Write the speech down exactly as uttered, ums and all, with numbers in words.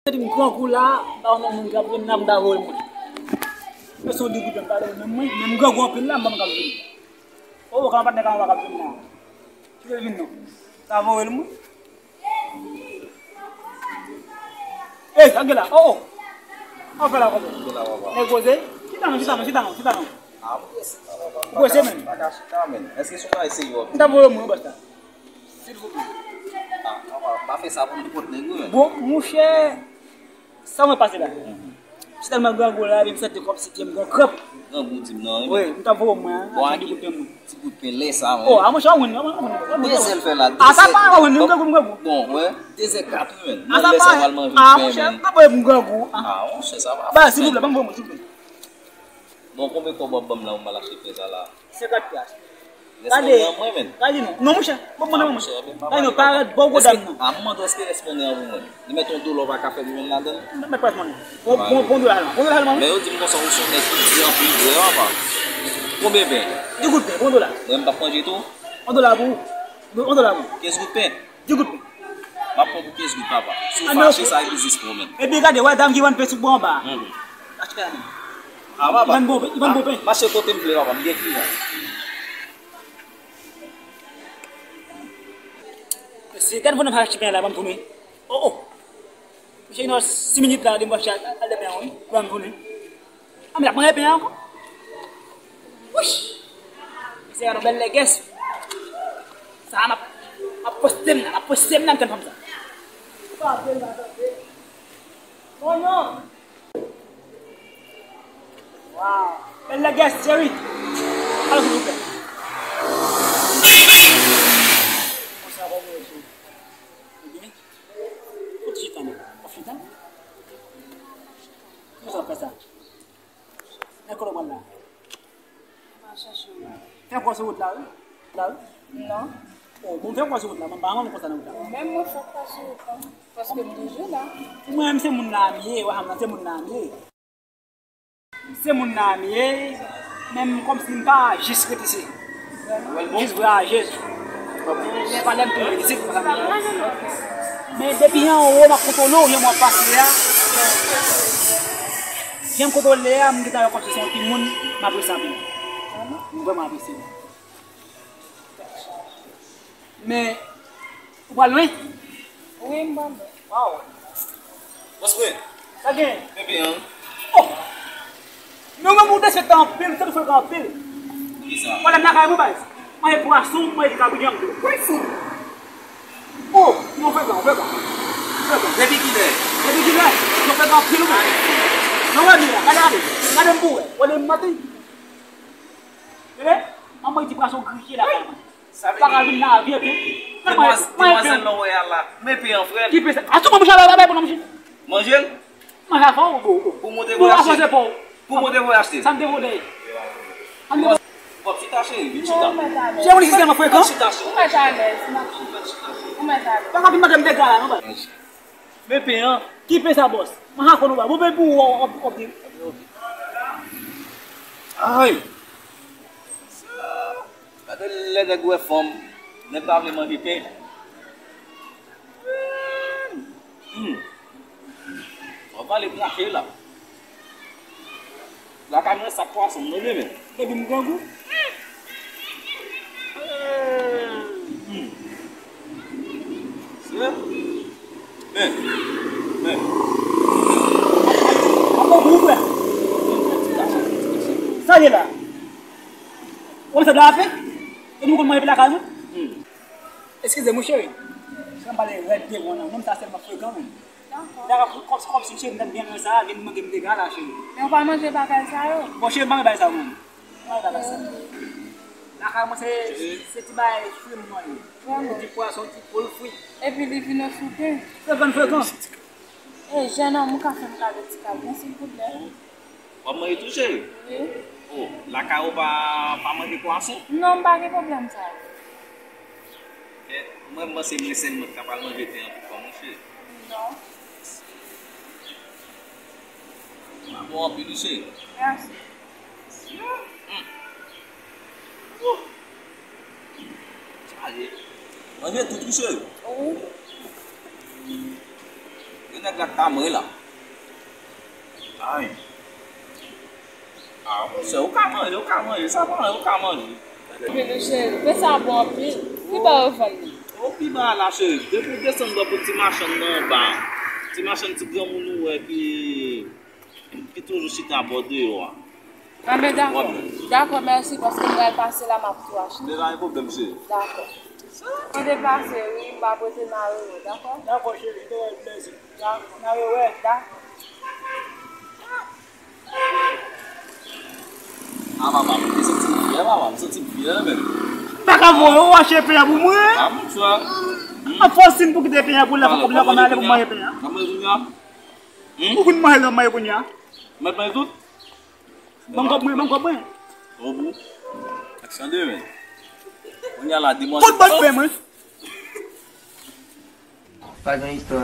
Di m grangou la, m pa wè non moun k ap vin la, m ta voye l mwen. Mwen se yon degoute, m pa wè menm mwen, men m grangou anpil la, m pa wè moun k ap vin. O, o, kòman patnè, kòman w ap vin la? Ki vle vin non? M ta voye l mwen. Ey, sa gen la, o, o. An fè la konsa. Nèg poze. Chita non, chita non, chita non, chita non. Ou prese menm? M ta voye mwen, basta. Silvouplè. Ah, papa, pa fè sa pou m tout nèg wi, men. Bon, monchè, sa mwen pase la. Se tèlman grangou la, epi m santi kòmsi ke m gen kranp. Grangou di m non, wi. Wi, m t ap voye mwen, bon, an, ti kout pen mwen. Ti kout pen lè sa, men. Oh, a monchè, a win, a win, a win, a win. De zè l fè la, de zè. A sa pa a win, m grangou, m grangou. Bon, wè, de zè kat, wi, men. A sa pa a win, a monchè, m grangou. A monchè, sa pa. Ba, silvouplè, ban m voye mwen, silvouplè. Bon, konbyen kòb w ap ban m la pou m al achte pen sa la? Senkant pyas. Gade, gade non. Non, monchè, bon, bon, non, monchè. Gade non, parèt bò gwo dam nan. A, m mande w, èske rès money an pou mwen? Li mèt yon dola w pa ka fè pou mwen ladan l? Mèt rès money. Bon, bon, bon dola la. Bon dola la, mwen. Men yo di m konsa, ou se yon nèg ki di anpil vre, papa. Konbyen pen? Di goud pen, bon dola. Mwen, m p ap manje tou? Yon dola pou ou. Yon dola pou ou. Kenz goud pen? Di goud pen. M ap pran pou kenz goud, papa. Si w fache, sa e biznis pou ou menm. Epi gade, wè dam ki vann pen sou bò anba. Achte la menm. A, papa. Li vann bon pen, li vann bon pen. Mache kote m vle, papa, m gen kliyan. Se gade pou nou fache pen la, ban m tounen. Oh, oh. Misye gen sis minit la, li mwen al de pen an, wi. Ban m tounen. A, men l ap manje pen an ankò. Wouch! Misye gade yon bèl lègès. Sa a, m ap, m ap poste m nan, m ap poste m nan, m tann fanm sa. Waw! Bèl lègès, cheri. Al, silvouplè. Konsa, kòman w ye, cheri? Ou byen? Ou chita, non? Ou chita? Kòman w fè sa? Nan kote w pral la? Mwen pral chache w la. Fè kwè sou wout la, wi. La, wi. Non. Oh, bon, fè kwè sou wout la. Mwen pa renmen konsa nan wout la. Ou menm, mwen fè kwè sou wout la. Paske m toujou la. Ou menm, se moun la m ye, w a, se moun la m ye. Se moun la m ye. Menm kòmsi m pa jis ret isi. Jis vwayaje. Men pa lè m tou ret isi, konsa m ye. Men depi anwo, m ap kontwole w, jan w ap pase a. Jan m kontwole a, m gentan wè kòmsi se yon timoun, m apresye anpil. M vrèman apresye. Men, ou pral lwen? Wi, m pral lwen. Waw. Bòs mwen. Sa gen? Bebe, an. Oh! Men ou menm ou despektè anpil, ou frekan anpil. Kisa? Pwoblèm lakay mwen, baz. Manje pwason, manje ti kabrit, janm tou. Ou fou. Oh, non, frekan, frekan. Frekan. Depi kilè? Depi kilè? Ou frekan anpil, ou menm. Non, wè, men, gade, gade. Gade m pou wè. Wè, m manti. Tande? Manman di pwason griye lakay mwen. Sa vle di pa ka vin nan avyon pen. Demwaz-, demwazèl nan wè a la. Men pen an, frè. Ki pen sa? A, sou mwen, mouche, bay, bay, bay pou nou, mouche. Manje l? Manje a fò, ou, ou. Pou monte pou achte. Pou monte pou achte. Sa m te vode. Sa m te vode. Bon, chita, cheri, vin chita. Cheri, ou li sistèm frekan. Chita, cheri. Ou mèt alèz, m ap chita. Ou mèt alèz. Pa ka vin mande m dega la, non, baz. Men pen an. Ki pen sa, bòs? Mwen a konn ou ba. Bon, pen pou ou, ou, ou, ou. Ay! Gade lè nèg wè fanm, nèg pa vle manje pen. Hmm. Ou pale krake la. Lakay mwen sak pwason m nan men. Depi m grangou. Hmm. Se. Men. Men. Apa gou, frè? Sa ye la? Ou sa drape? E nou konn manje lakay mwen? Hmm. Eskize m, cheri. Sa m pale rèd devan nan. Nonm sa sèlman frekan, men. Dakò. Dakò, kòm, kòm si cheri, m t ap byen renmen sa, vin mande m dega la, cheri. Men ou pa manje bagay sa yo? Bon, cheri, m pa manje bagay sa yo, mwen. M pa manje bagay sa yo. Lakay mwen, se, se ti bagay fri m manje. Vrèman. Ti pwason, ti poul fri. Epi li vin an souten. Frekan, frekan. E, jèn òm, ou ka fè m kado ti kal mwen, silvouplè? W ap manje tou, cheri? Wi. Oh, lakay ou pa, pa manje pwason? Non, m pa gen pwoblèm sa yo. Men, mwen, m panse mwen sèlman ki ta pral manje pen an pou kò m, wi, cheri. Non. Sa bon anpil, wi, cheri. Mèsi. Hmm. Ouh. Chaje. Manje tout, wi, cheri. Wi. E nèg la k ta mwen la. Ay. Ah, monchè, ou ka manje, ou ka manje, sa pa anyen, ou ka manje. Epi nou cheri, fè sa bon anpil. Ki bò yo vann li? O, pi ba la, cheri. Depi w desann bò pou ti machann nan anba. Ti machann ti granmoun ou wè ki, ki toujou chita bò deyò a. Anben, dakò. Dakò, mèsi, paske m pral pase la, m ap tou achte. Men pa gen pwoblèm, cheri. Dakò. Mwen te pase, wi, m pa pote mare yo, dakò? Dakò, cheri, te wè plezi. Dakò. N a rewè. Dakò. Ah, papa, m te santi m fyè, papa, m santi m fyè, menm. M pa ka voye w achte pen an pou mwen. Ah, monchè. An fòs si m pou kite pen an pou lè, fòk m lè kòm ale pou manje pen an. Nan manje kounye a? Hmm? Ou konn manje lè w manje kounye a? Mèt manje tout? Ban m kòb mwen, ban m kòb mwen. Obou. Aksyon de men. Kounye a la, demwazèl. Kot bòl pen mwen? Pa gen istwa.